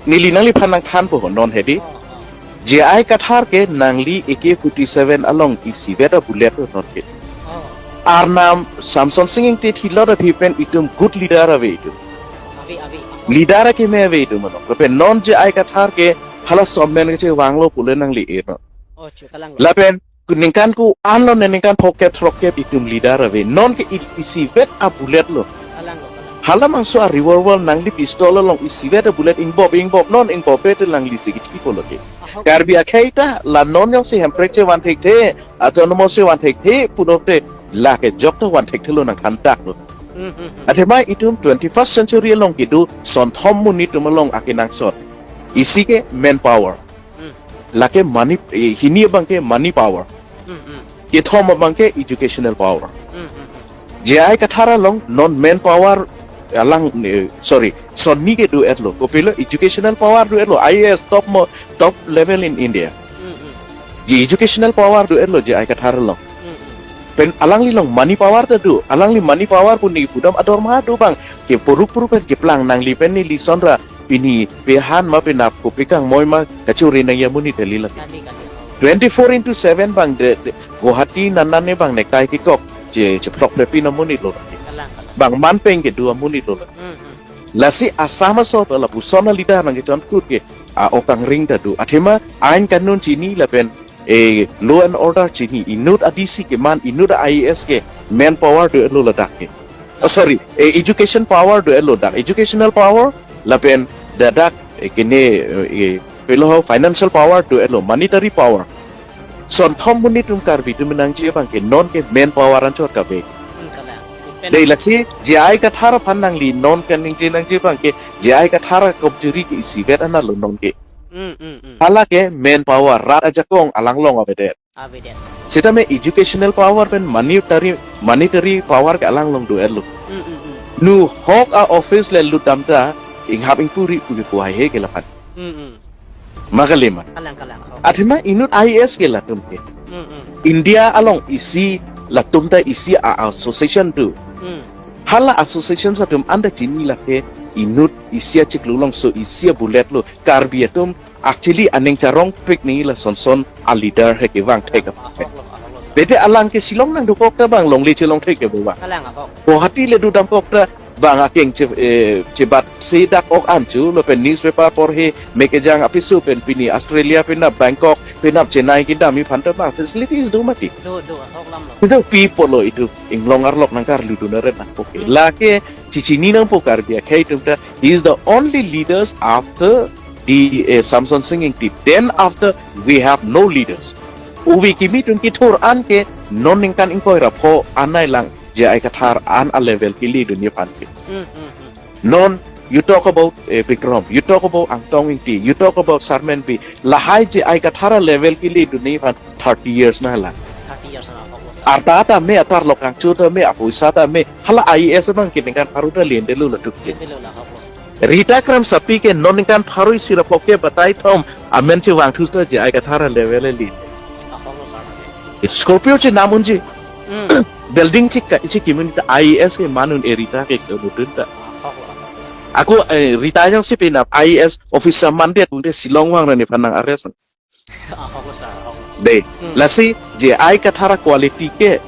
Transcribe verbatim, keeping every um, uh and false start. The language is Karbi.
Neli nangliphan nangthanpo non hedi. J I Kathar ke nangli A K forty-seven along isivet a bullet lo non ke. Arnam Samson Sing Ingti thilot aphi pen itum good leader ave itum. Ave, ave. Leader akeme ave itum mano. Lapen non J I Kathar ke hala somen kechevanglo pule nangli e non. Oh, chu kalang lo. Lapen ningkan ko-an lo ne ningkan phokep throkkep itum leader ave. Non ke i- isivet a bullet lo. Kalang lo, kalang. Hala mangso a revolver nangli pistol along isivet a bullet ingbop ingbop non ingbop pe te nangli si kithi polo ke. Ahok. Karbi akhei ta la non jongsi hemprek chevan thekthe, autonomous chevan thekthe pulote lake jok ta van thekthelo nangthan dak lo. Hmm, hmm, hmm. Athema itum twenty-first century along kedo sonthom monit atum along akenangsot. Isi ke manpower. Hmm. Lake money, eh, hini abang ke money power. Hmm, hmm. Kethom abang ke educational power. Hmm, hmm, hmm. J I Kathar along non manpower alang, eh, sorry, sonni kedo-et lo. Kopilo educational power do-et lo. I A S top mo, top level in India. Hmm, hmm. Ji educational power do-et lo J I Kathar along. Hmm, hmm. Pen alangli along money power ta do. Alangli money power pu ne pudam adorma do abang. Ke puruk puruk pen keplang nangli pen neli sonra pini pehan ma penap kopi kangmoi ma kachuri nangji amonit kali lake. Kali, kali. Twenty-four into seven abang de, de Guwahati nanane abang nekai kekok che, chephlok plepin amonit lo lake. Kalang, kalang. Bang man peng kedo amonit lo lake. Hmm, hmm. Lasi Assam aso lapuson a leader nangkechon kut ke a-ok angring ta do. Athema ain kanun chini lapen e law and order chini, inut a D C keman, inut a I A S ke manpower do-et lo ladak ke. Oh, sorry, e education power do-et lo dak. Educational power lapen dadak e kene e pilo ho financial power do-et lo, monetary power. Sonthom monit atum Karbi atum nangji abang ke non ke manpower anchot kave. Hmm, kalang. Pen dei lasi J I Kathar aphan nangli non kaningje nangji abang ke J I Kathar a-commentary ke isivet anat lo non ke. Hmm, hmm, hmm. Hala ke manpower rat ajakong alang along avedet. Avedet. Sitame educational power pen monetary, monetary power ke alang along do-et lo. Hmm, hmm, hmm. Nu hok a-office le lut dam ta inghap ingpuri pu ke kuhai he ke laphan. Hmm, hmm. Ma kali ma. Kalang, kalang. Oh. Athema inut I A S ke latum ke. Hmm, hmm. India along isi latum ta isi a-association do. Hmm. Hala association atum anta chini lake inut isi achiklo along so isi a-bullet lo. Karbi atum actually aning charong pik ni la sonson a-leader he kevang thek. Ahok lo, ahok lo, sir. Bede alang ke Shillong nangdokok ta abang longle chelong thek ke bo abang. Kalang ahok. Guwahati le dodamkok ta abang akeng che, eh, chebat si dak ok anchu lapen newspaper porhe me kejang apisu pen pini Australia penap Bangkok penap Chennai kedam aphan ta abang facilities do mati. Do, do, ahok lam lo. Itu people lo itu inglong arlok nangkarlu dun aret nangkok. Hmm. Lake chichini nangpo Karbi akhei atum ta, he is the only leaders after the, eh, Samson Sing Ingti. Then after, we have no leaders. Uvi kimi atum kithur an ke non ningkan ingkoi ra pho anai lang J I Kathar an a-level kele dunji aphan ke. Hmm, hmm, hmm. Non, you talk about, eh, Bikram, you talk about Angtong Ingti, you talk about Sarmen Bey, lahai J I Kathar a-level kele dunji aphan thirty years nanglang. Thirty years nanglang, ahok lo, sir. Arta ta me, atarlok kangchu ta me, apoisa ta me, hala I A S abang ke ningkan pharo ta lendelo latum ke. Lendelo la, ahok lo. Rita Kramsapi ke non ningkan pharo isi ra pho ke batai thom amen chevangthu ta J I Kathar a-level le. Ahok lo, sir. Scorpio chenam unji. Hmm. Building chika isi kimun ta I A S keman un-e Rita ke kedo dun ta. Ahok lo, ahok lo. Ako, eh, Rita jongsi penap I A S officer mandet unde Shillong vang ra nephan nang-arrest. Ahok lo, sir, ahok lo. Dei, hmm, lasi J I Kathar a-quality ke